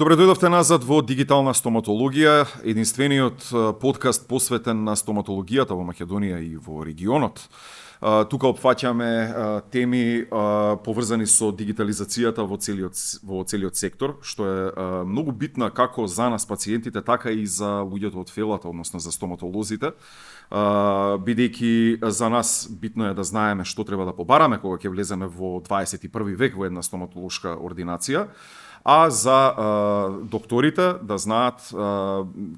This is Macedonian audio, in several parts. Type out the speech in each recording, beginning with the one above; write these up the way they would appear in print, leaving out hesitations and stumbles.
Добре дојдовте назад во Дигитална стоматологија, единствениот подкаст посветен на стоматологијата во Македонија и во регионот. Тука опфаќаме теми поврзани со дигитализацијата во целиот сектор, што е многу битна како за нас пациентите, така и за луѓето од фелата, односно за стоматолозите, бидејќи за нас битно е да знаеме што треба да побараме кога ќе влеземе во 21 век во една стоматолошка ординација, а за докторите да знаат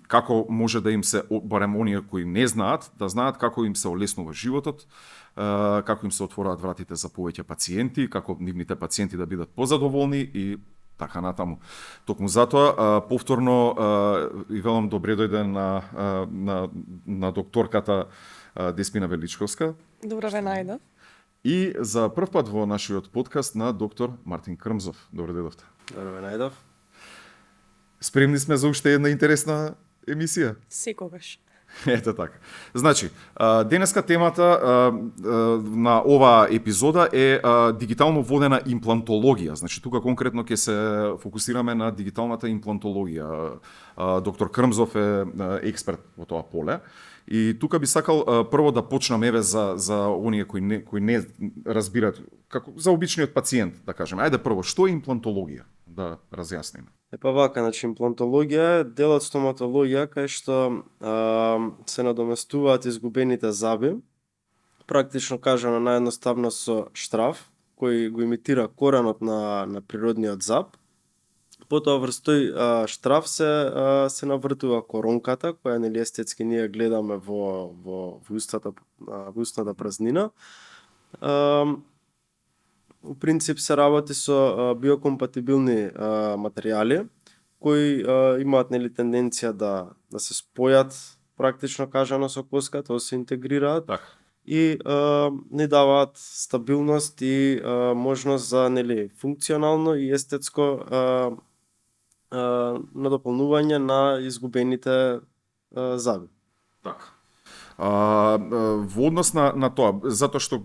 како може да им се, барем оние кои не знаат, да знаат како им се олеснува животот, како им се отвораат вратите за повеќе пациенти, како нивните пациенти да бидат позадоволни и така натаму. Токму затоа повторно и велам добре дојде на докторката Деспина Величковска. Добро ве најдов. И за прв пат во нашиот подкаст на доктор Мартин Крмзов. Добре дојдовте. Добро ве најдов. Спремни сме за уште една интересна емисија? Секогаш. Ето така. Значи, денеска темата на оваа епизода е дигитално водена имплантологија. Значи, тука конкретно ќе се фокусираме на дигиталната имплантологија. Доктор Крмзов е експерт во тоа поле. И тука би сакал прво да почнам еве за оние кои не разбираат, како за обичниот пациент, да кажеме. Ајде прво, што е имплантологија? Да разјасниме. Вака, значи имплантологија е дел од стоматологија кај што се надоместуваат изгубените заби. Практично кажано наједноставно со штраф кој го имитира коренот на природниот заб. Потоа врз тој штраф се навртува коронката, која нели естетски ние гледаме во устната празнина. У принцип се работи со биокомпатибилни материјали кои имаат нели тенденција да се спојат практично кажано со коската, да се интегрираат. Так. И ни даваат стабилност и можност за нели функционално и естетско надополнување на изгубените заби. Така. Во однос на тоа, затоа што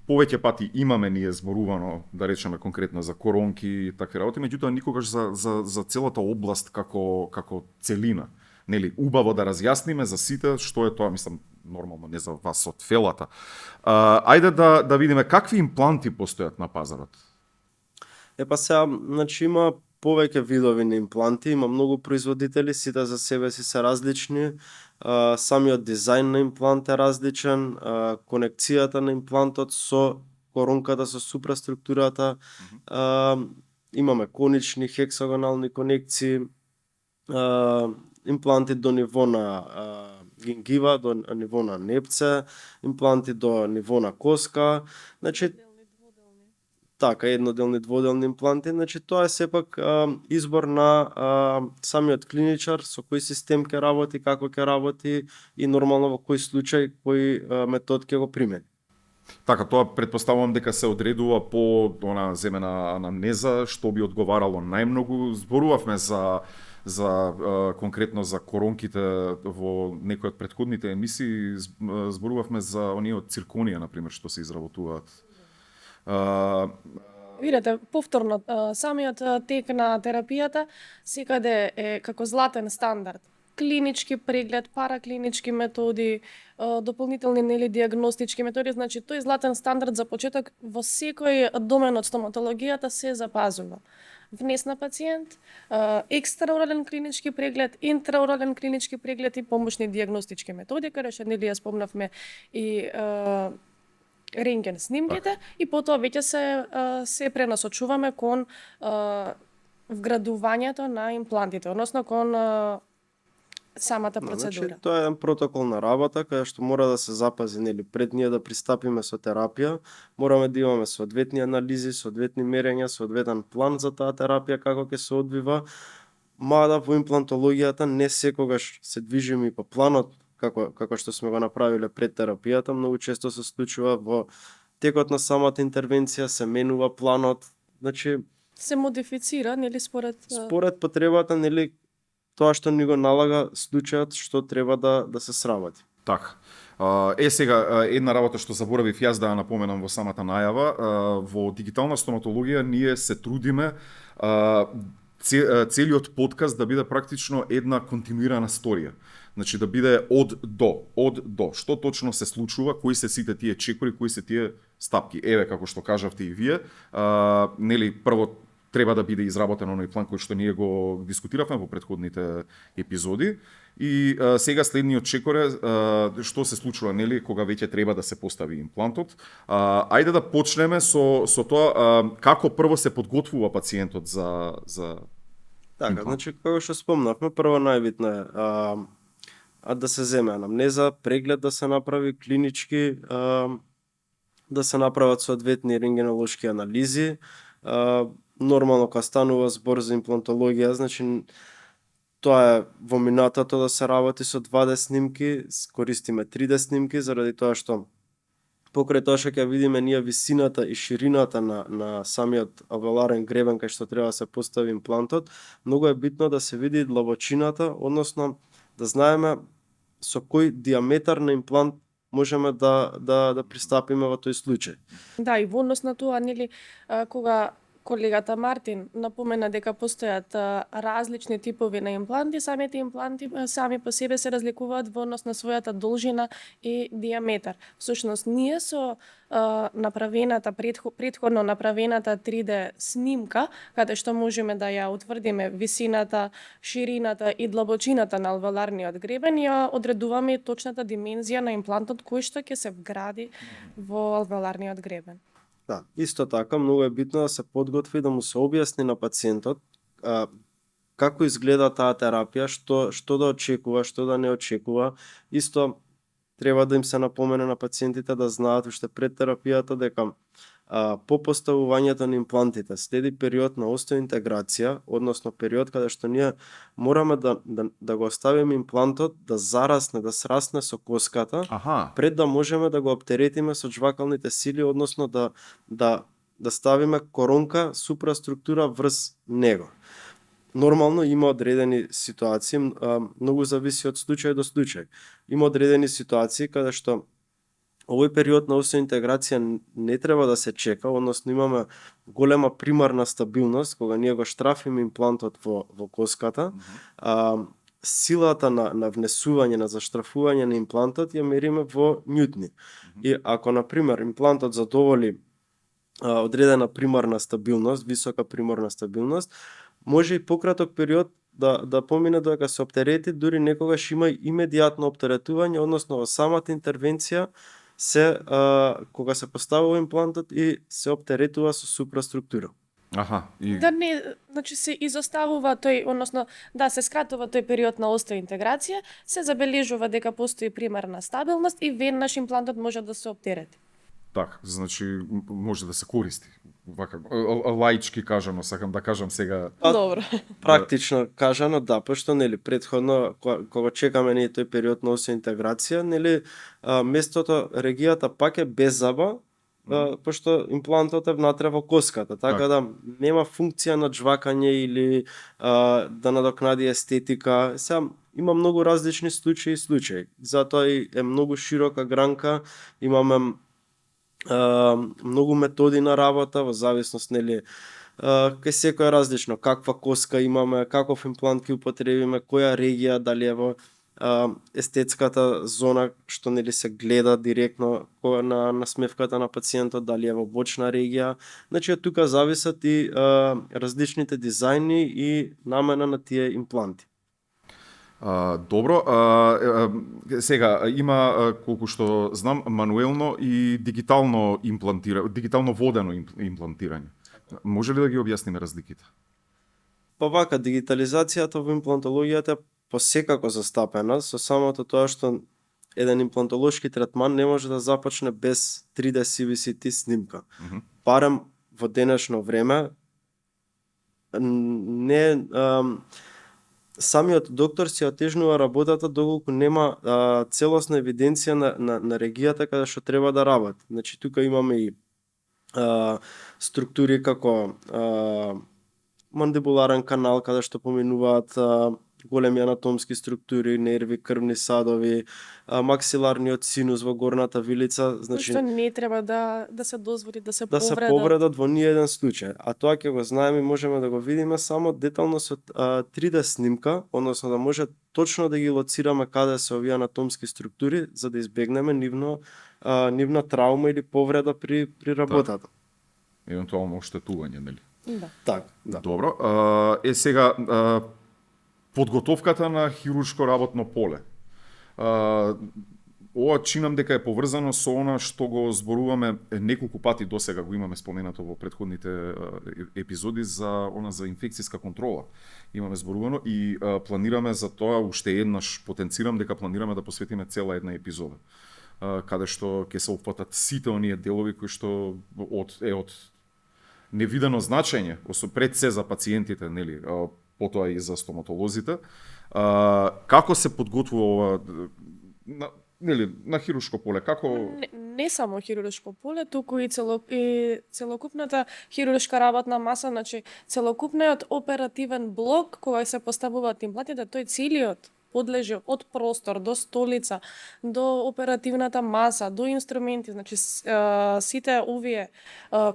повеќе пати имаме ние зборувано, да речеме конкретно за коронки и такви работи, меѓутоа никогаш за целата област како целина. Нели, убаво да разјасниме за сите што е тоа, мислам, нормално не за вас од фелата. Ајде да видиме какви импланти постојат на пазарот. Сега, значи има повеќе видови на импланти, има многу производители, сите за себе си се различни, самиот дизајн на имплант е различен, конекцијата на имплантот со коронката, со супраструктурата, имаме конични, хексагонални конекции, импланти до ниво на гингива, до ниво на непце, импланти до ниво на коска, значи така, едноделни, дводелни импланти, значи тоа е сепак избор на самиот клиничар со кој систем ќе работи, како ќе работи и нормално во кој случај, кој метод ќе го примени. Така, тоа претпоставувам дека се одредува по она земена анамнеза, што би одговарало најмногу. Зборувавме за конкретно за коронките во некои од претходните емисии, зборувавме за оние од цирконија, например, што се изработуваат. Видете, повторно, самиот тек на терапијата секаде е како златен стандард. Клинички преглед, параклинички методи, дополнителни нели диагностички методи, значи тој златен стандард за почеток во секој домен од стоматологијата се запазува. Внес на пациент, екстраорален клинички преглед, интраорален клинички преглед и помошни диагностички методи, каде што нели ја спомнавме и рентген снимките и потоа веќе се пренасочуваме кон вградувањето на имплантите, односно кон самата процедура. Значи, тоа е еден протокол на работа кај што мора да се запази нели пред ние да пристапиме со терапија, мораме да имаме соодветни анализи, соодветни мерења, соодветен план за таа терапија како ќе се одвива. Мада во имплантологијата не секогаш се движиме и по планот како што сме го направиле пред терапијата, многу често се случува во текот на самата интервенција се менува планот, значи се модифицира нели според потребата, нели тоа што ни го налага случајот што треба да се сработи. Така. Сега, една работа што заборавив јас да ја напоменам во самата најава, во дигитална стоматологија ние се трудиме целиот подкаст да биде практично една континуирана сторија. Значи да биде од до. Што точно се случува, кои се сите тие чекори, кои се тие стапки. Еве како што кажавте и вие, нели прво треба да биде изработен оној план кој што ние го дискутиравме во претходните епизоди. И сега следниот чекор е што се случува, нели, кога веќе треба да се постави имплантот. Ајде да почнеме со тоа како прво се подготвува пациентот за Така, имплант. значи како што спомнавме, прво најбитно е да се земе анамнеза, преглед да се направи клинички, да се направат соодветни рентгенолошки анализи. Нормално кога станува збор за имплантологија, значи тоа е во минатото да се работи со 2D снимки, користиме 3D снимки заради тоа што покрај тоа што ќе видиме ние висината и ширината на самиот алвеоларен гребен кај што треба да се постави имплантот, многу е битно да се види длабочината, односно да знаеме со кој диаметар на имплант можеме да пристапиме во тој случај. Да, и во однос на тоа, нели, кога колегата Мартин напомена дека постојат различни типови на импланти, самите импланти сами по себе се разликуваат во однос на својата должина и диаметар. Всушност, ние со направената претходно направената 3D снимка, каде што можеме да ја утврдиме висината, ширината и длабочината на алвеоларниот гребен, ја одредуваме точната димензија на имплантот кој што ќе се вгради во алвеоларниот гребен. Да, исто така, многу е битно да се подготви да му се објасни на пациентот како изгледа таа терапија, што да очекува, што да не очекува. Исто треба да им се напомене на пациентите да знаат уште пред терапијата дека по поставувањето на имплантите следи период на остеоинтеграција, односно период каде што ние мораме да го оставиме имплантот да зарасне, да срасне со коската, пред да можеме да го оптеретиме со жвакалните сили, односно да ставиме коронка, супраструктура врз него. Нормално има одредени ситуации, многу зависи од случај до случај. Има одредени ситуации каде што овој период на осеинтеграција не треба да се чека, односно имаме голема примарна стабилност кога ние го штрафиме имплантот во коската. Силата на внесување, на заштрафување на имплантот ја мериме во нјутни. И ако, например, имплантот задоволи одредена примарна стабилност, висока примарна стабилност, може и пократок период да помине додека се оптерети, дури некогаш има имедијатно оптеретување, односно во самата интервенција кога се поставува имплантот и се оптеретува со супраструктура. Да не, значи се изоставува тој, односно да се скратува тој период на остеоинтеграција, се забележува дека постои примерна стабилност и веднаш имплантот може да се оптерети. Така, значи може да се користи. Вака лаички кажано, сакам да кажам сега. Добро. Практично кажано, да, пошто нели претходно кога чекаме ние тој период на осеинтеграција, нели местото регијата пак е без заба, пошто имплантот е внатре во коската, така да нема функција на джвакање или да надокнади естетика. Сега има многу различни случаи. Затоа е многу широка гранка, имаме многу методи на работа во зависност, нели, кај секој е различно, каква коска имаме, каков имплант ќе употребиме, која регија, дали е во естетската зона што нели се гледа директно на смевката на пациентот, дали е во бочна регија. Значи од тука зависат и различните дизајни и намена на тие импланти. Добро, сега има, колку што знам, мануелно и дигитално водено имплантирање. Може ли да ги објасниме разликите? Па вака, дигитализацијата во имплантологијата посекако застапена, со самото тоа што еден имплантолошки третман не може да започне без 3D CBCT снимка. Барем во денешно време не самиот доктор се отежнува работата доколку нема целосна евиденција на регијата каде што треба да работи. Значи тука имаме и структури како мандибуларен канал каде што поминуваат големи анатомски структури, нерви, крвни садови, максиларниот синус во горната вилица, Кој значи што не треба да се дозволи да се да се повредат. повредат во ниеден случај. А тоа ќе го знаеме и можеме да го видиме само детално со 3D снимка, односно да може точно да ги лоцираме каде се овие анатомски структури за да избегнеме нивна травма или повреда при работата. Евентуално оштетување, нели? Да. Так, да. Добро. Сега подготовката на хируршко работно поле. Ова чинам дека е поврзано со она што го зборуваме неколку пати досега, го имаме споменато во претходните епизоди за она за инфекцијска контрола. Имаме зборувано и планираме за тоа уште еднаш, потенцирам дека планираме да посветиме цела една епизода, каде што ќе се опфатат сите оние делови кои што од невидено значење, пред се за пациентите, нели, потоа и за стоматолозите. Како се подготвува ова на хируршко поле? Како Не само хируршко поле, туку и целокупната хируршка работна маса, значи целокупниот оперативен блок кога се поставуваат имплантите, тој целиот подлежи од простор до столица, до оперативната маса, до инструменти, значи сите овие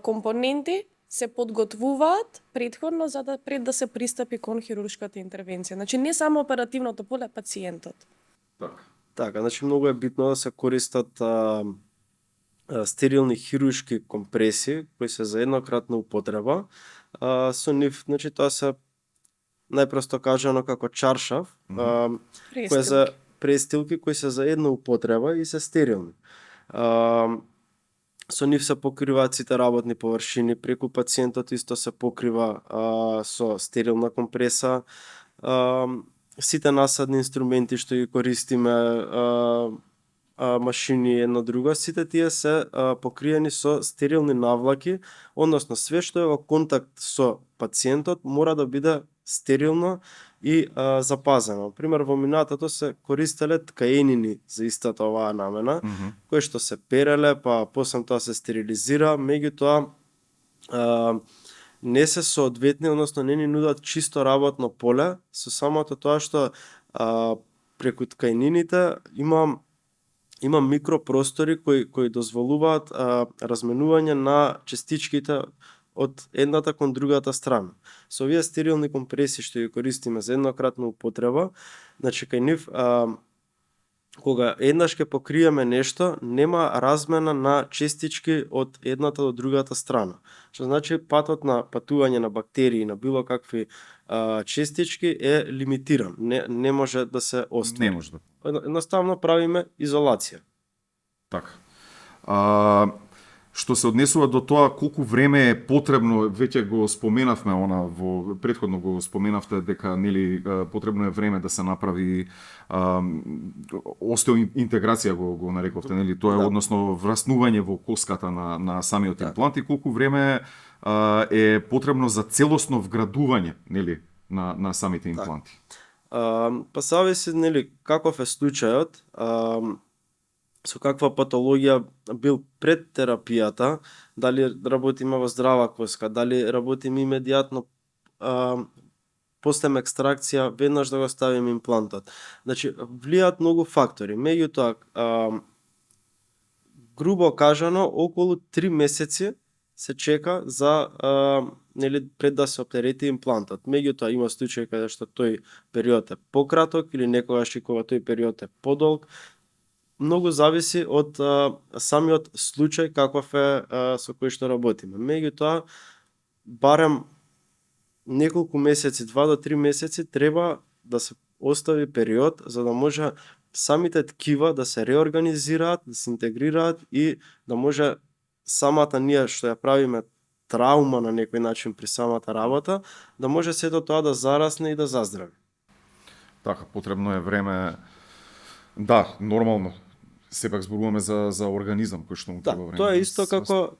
компоненти се подготвуваат предходно пред да се пристапи кон хируршката интервенција. Значи не само оперативното поле, пациентот. Така, значи многу е битно да се користат стерилни хируршки компреси кои се за еднократна употреба. Со нив, значи тоа се најпросто кажано како чаршаф, кои за престилки кои се за една употреба и се стерилни. Со нив се покриваат сите работни површини, преку пациентот исто се покрива со стерилна компреса, сите насадни инструменти што ги користиме, машини едно друго, сите тие се покриени со стерилни навлаки, односно све што е во контакт со пациентот мора да биде стерилно и запазено. Пример, во минатото се користеле ткаенини за истата оваа намена, кои што се переле, па после тоа се стерилизира, меѓутоа не се соодветни, односно не ни нудат чисто работно поле, со самото тоа што преку ткаенините има микропростори кои дозволуваат разменување на частичките од едната кон другата страна. Со овие стерилни компреси што ги користиме за еднократна употреба, значи кај нив кога еднаш ќе покриеме нешто, нема размена на частички од едната до другата страна. Што значи патот на патување на бактерии, на било какви частички е лимитиран. Не може да се оствари. Не може да. Едноставно правиме изолација. Така. Што се однесува до тоа колку време е потребно, веќе го споменавме претходно го споменавте дека нели потребно е време да се направи остеоинтеграција го нарековте, нели, тоа е односно враснување во коската на самиот имплант и колку време е потребно за целосно вградување, нели, на самите импланти. Па зависи, нели, каков е случајот, со каква патологија бил пред терапијата, дали работиме во здрава коска, дали работиме имедијатно после екстракција, веднаш да го ставиме имплантот. Значи, влијаат многу фактори. Меѓутоа, грубо кажано, околу 3 месеци се чека за нели пред да се оптерети имплантот. Меѓутоа има случаи каде што тој период е пократок или некогаш и кога тој период е подолг. Многу зависи од самиот случај каков е со кој што работиме. Меѓутоа, барем неколку месеци, 2 до 3 месеци треба да се остави период за да може самите ткива да се реорганизираат, да се интегрираат и да може самата ние што ја правиме траума на некој начин при самата работа, да може сето тоа да зарасне и да заздрави. Така, потребно е време. Да, нормално. Сепак зборуваме за организам кој што му треба време. Тоа е исто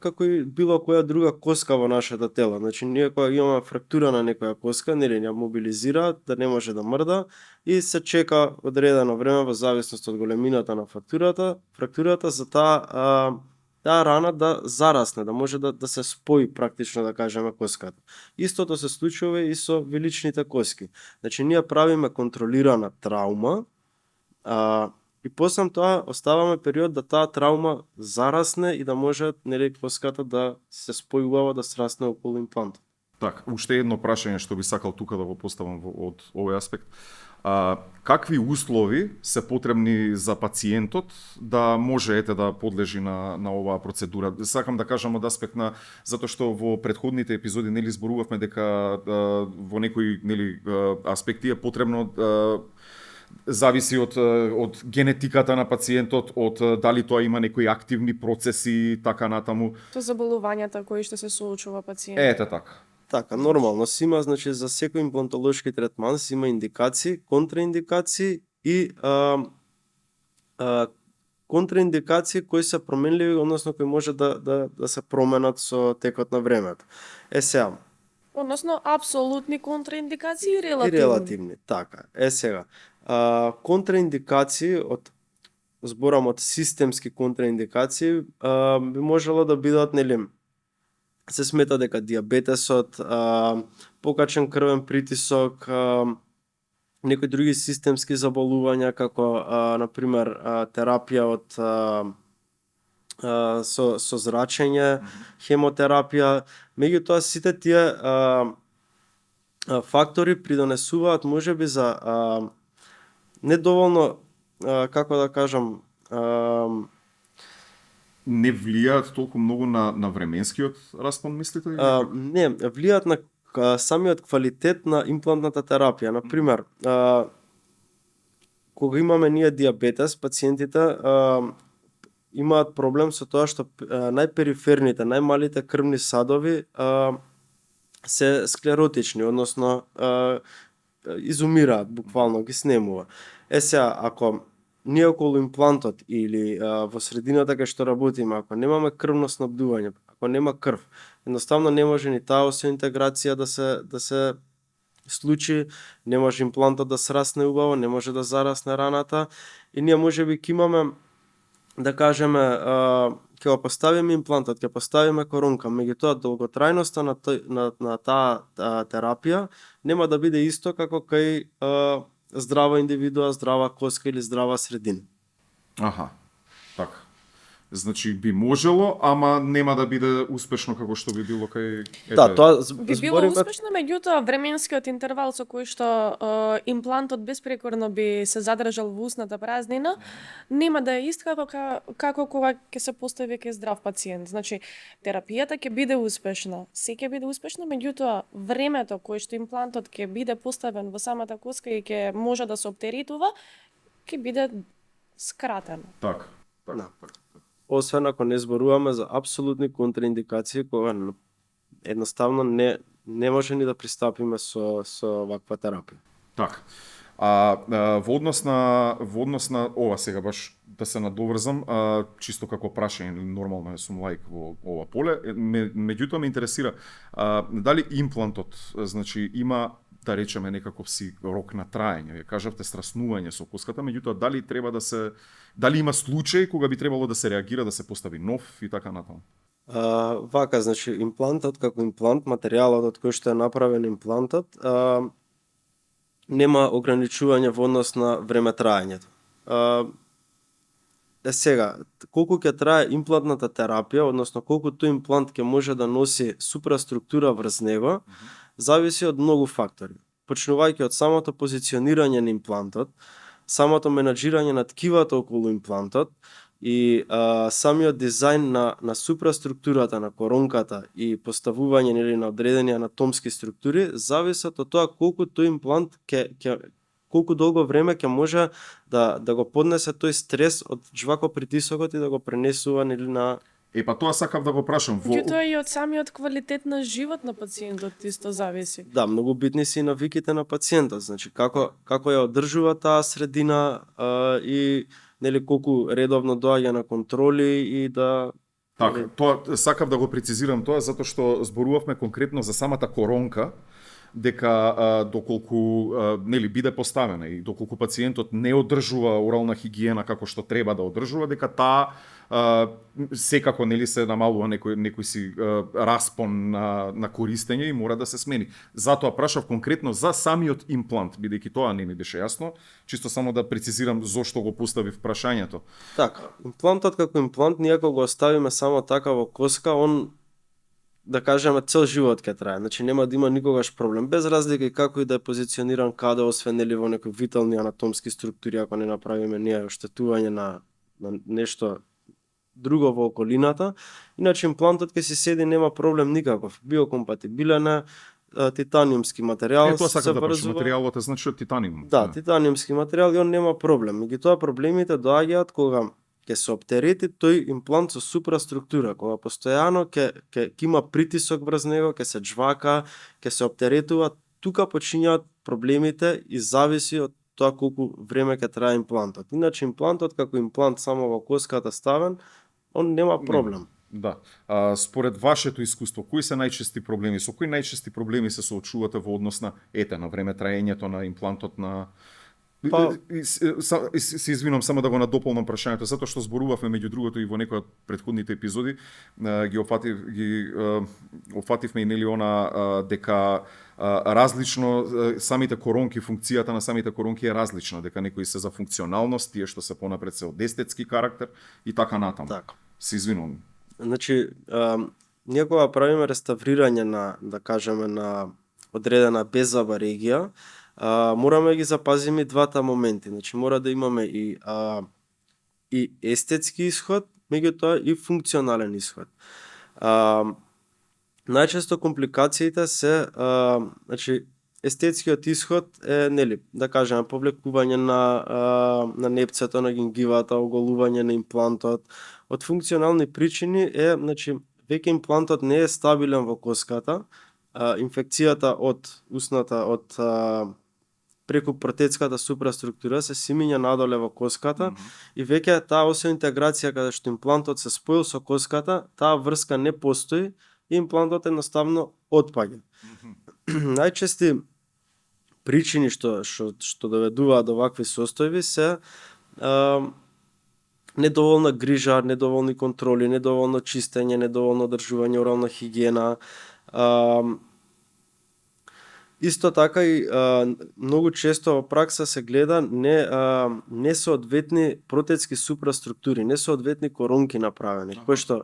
како и било која друга коска во нашето тело. Значи ние кога имаме фрактура на некоја коска, нели ја мобилизираат да не може да мрда и се чека одредено време во зависност од големината на фрактурата за таа таа рана да зарасне, да може да се спои практично да кажеме коската. Истото се случува и со виличните коски. Значи ние правиме контролирана траума, и после тоа оставаме период да таа траума зарасне и да може нели коската да се спои убаво да срасне околу имплантот. Так, уште едно прашање што би сакал тука да го поставам од овој аспект. Какви услови се потребни за пациентот да може да подлежи на оваа процедура? Сакам да кажам од аспект на затоа што во претходните епизоди нели зборувавме дека во некои нели аспекти е потребно зависи од генетиката на пациентот, од дали тоа има некои активни процеси, така натаму. Тоа заболувањата кои што се соочува пациентот. Ете така. Така, нормално си има, значи за секој имплантолошки третман си има индикации, контраиндикации и контраиндикации кои се променливи, односно кои може да се променат со текот на времето. Сега. Односно апсолутни контраиндикации и И релативни. релативни, така. Сега. Контраиндикации зборам од системски контраиндикации, би можело да бидат нели се смета дека дијабетесот, покачен крвен притисок, некои други системски заболувања како на пример терапија од со зрачење, хемотерапија, меѓутоа сите тие фактори придонесуваат можеби за недоволно како да кажам Не влијаат толку многу на временскиот распон, мислите? Не, влијаат на самиот квалитет на имплантната терапија. Например, кога имаме ние дијабетес, пациентите имаат проблем со тоа што најпериферните, најмалите крвни садови се склеротични, односно изумираат, буквално ги снемува. Сега, ако ние околу имплантот или во средината кај што работиме, ако немаме крвно снабдување, ако нема крв, едноставно не може ни таа осеинтеграција да се случи, не може имплантот да срасне убаво, не може да зарасне раната и ние можеби ќе имаме да кажеме ќе го поставиме имплантот, ќе поставиме коронка, меѓутоа долготрајноста на таа терапија нема да биде исто како кај здрава индивидуа, здрава коска или здрава средина. Аха, така. Значи би можело, ама нема да биде успешно како што би било кај... Да, тоа Би било успешно, меѓутоа временскиот интервал со кој што имплантот беспрекорно би се задржал во устната празнина, нема да е ист како кога ќе се постави кај здрав пациент. Значи, терапијата ќе биде успешна, се ќе биде успешно, меѓутоа времето кое што имплантот ќе биде поставен во самата коска и ќе може да се оптеретува, ќе биде скратено. Така. Да. Освен ако не зборуваме за апсолутни контраиндикации кога едноставно не може ни да пристапиме со ваква терапија. Така. Во однос на ова сега баш да се надоврзам, чисто како прашање, нормално е сум лаик во ова поле, меѓутоа ме интересира дали имплантот, значи има да речеме некаков си рок на траење. Вие кажавте страснување со коската, меѓутоа дали има случај кога би требало да се реагира, да се постави нов и така натаму? Вака, значи имплантот како имплант, материјалот од кој што е направен имплантот, нема ограничување во однос на времетраењето. Сега, колку ќе трае имплантната терапија, односно колку тој имплант ќе може да носи супраструктура врз него, зависи од многу фактори. Почнувајќи од самото позиционирање на имплантот, самото менаџирање на ткивата околу имплантот и самиот дизајн на супраструктурата на коронката и поставување нели на одредени анатомски структури зависат од тоа колку тој имплант колку долго време ќе може да го поднесе тој стрес од жвакопритисокот и да го пренесува нели на... Па тоа сакав да го прашам. Меѓутоа и од самиот квалитет на живот на пациентот исто зависи. Да, многу битни се и навиките на пациентот, значи како ја одржува таа средина и нели колку редовно доаѓа на контроли и да... Така, тоа сакав да го прецизирам тоа затоа што зборувавме конкретно за самата коронка, дека доколку нели биде поставена и доколку пациентот не одржува орална хигиена како што треба да одржува, дека таа секако нели се намалува некој си распон на користење и мора да се смени. Затоа прашав конкретно за самиот имплант, бидејќи тоа не ми беше јасно, чисто само да прецизирам зошто го поставив прашањето. Така, имплантот како имплант, ние ако го оставиме само така во коска, он, да кажеме, цел живот ќе трае. Значи нема да има никогаш проблем, без разлика и како и да е позициониран каде, освен нели во некои витални анатомски структури, ако не направиме ние оштетување на нешто друго во околината. Иначе имплантот ќе си седи, нема проблем никаков. Биокомпатибилен е, титаниумски материјал. Тоа сакам да прашам, материјалот е значи титаниум. Да, титаниумски материјал и он нема проблем. Меѓутоа проблемите доаѓаат кога ќе се оптерети тој имплант со супраструктура, кога постојано ќе има притисок врз него, ќе се џвака, ќе се оптеретува, тука почињаат проблемите и зависи од тоа колку време ќе трае имплантот. Иначе имплантот како имплант само во коската ставен, он нема проблем. Да. Според вашето искуство, кои се најчести проблеми? Со кои најчести проблеми се соочувате во однос на на време траењето на имплантот на се извинувам само да го надополнам прашањето, затоа што зборувавме меѓу другото и во некои од претходните епизоди, ги опфативме и нели она дека различно самите коронки, функцијата на самите коронки е различна, дека некои се за функционалност, тие што се понапред се од естетски карактер и така натаму. Така. Се извинувам. Значи, ние кога правиме реставрирање на, да кажеме, на одредена беззаба регија, мораме да ги запазиме двата моменти. Значи, мора да имаме и естетски исход, меѓутоа и функционален исход. Најчесто компликациите се, значи, естетскиот исход е, нели, да кажеме, повлекување на непцето, на гингивата, оголување на имплантот. Од функционални причини е, значи, веќе имплантот не е стабилен во коската, инфекцијата од устната, од преку протетската супраструктура се симиња надоле во коската и веќе таа освен интеграција каде што имплантот се споил со коската, таа врска не постои и имплантот едноставно отпаѓа. Најчести причини што доведуваат до вакви состојби се недоволна грижа, недоволни контроли, недоволно чистење, недоволно одржување орална хигиена. Исто така и многу често во пракса се гледа несоодветни протетски супраструктури, несоодветни коронки направени, кои што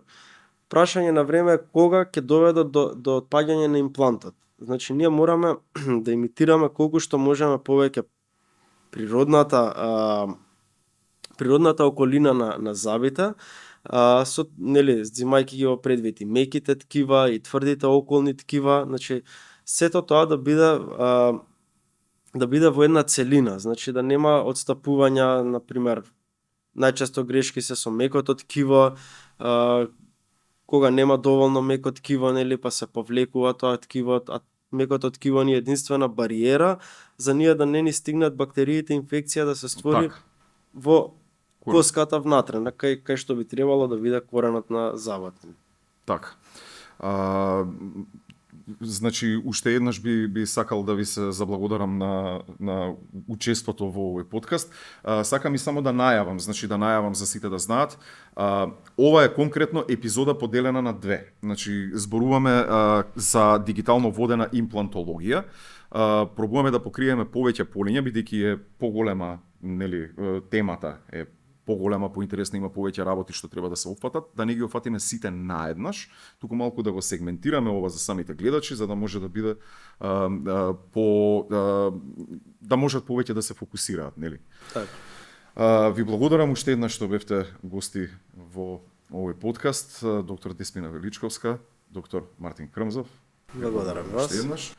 прашање на време кога ќе доведат до отпаѓање на имплантот. Значи ние мораме да имитираме колку што можеме повеќе природната околина на забите, со нели зимајќи ги во предвид и меките ткива и тврдите околни ткива, значи сето тоа да биде во една целина, значи да нема одстапувања, например, најчесто грешки се со мекото ткиво, кога нема доволно меко ткиво, нели, па се повлекува тоа ткиво, а мекото ткиво ни е единствена бариера за ние да не ни стигнат бактериите, инфекција да се створи во коската внатре, кај што би требало да биде коренот на забот. Така. Значи, уште еднаш би сакал да ви се заблагодарам на учеството во овој подкаст. Сакам и само да најавам, за сите да знаат. Ова е конкретно епизода поделена на две. Значи, зборуваме за дигитално водена имплантологија. Пробуваме да покриеме повеќе полиња, бидејќи е поголема, нели, темата е поголема, поинтересна, има повеќе работи што треба да се опфатат, да не ги опфатиме сите наеднаш, туку малку да го сегментираме ова за самите гледачи, за да може да биде да можат повеќе да се фокусираат, нели? Така. Ви благодарам уште еднаш што бевте гости во овој подкаст, доктор Деспина Величковска, доктор Мартин Крмзов. Благодарам вас. Уште еднаш.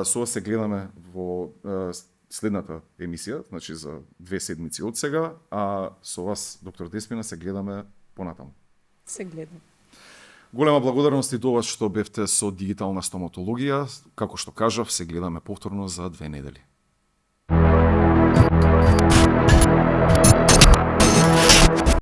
Со вас се гледаме во следната емисија, значи за 2 седмици од сега, а со вас, доктор Деспина, се гледаме понатаму. Се гледам. Голема благодарност и до вас што бевте со дигитална стоматологија. Како што кажав, се гледаме повторно за 2 недели.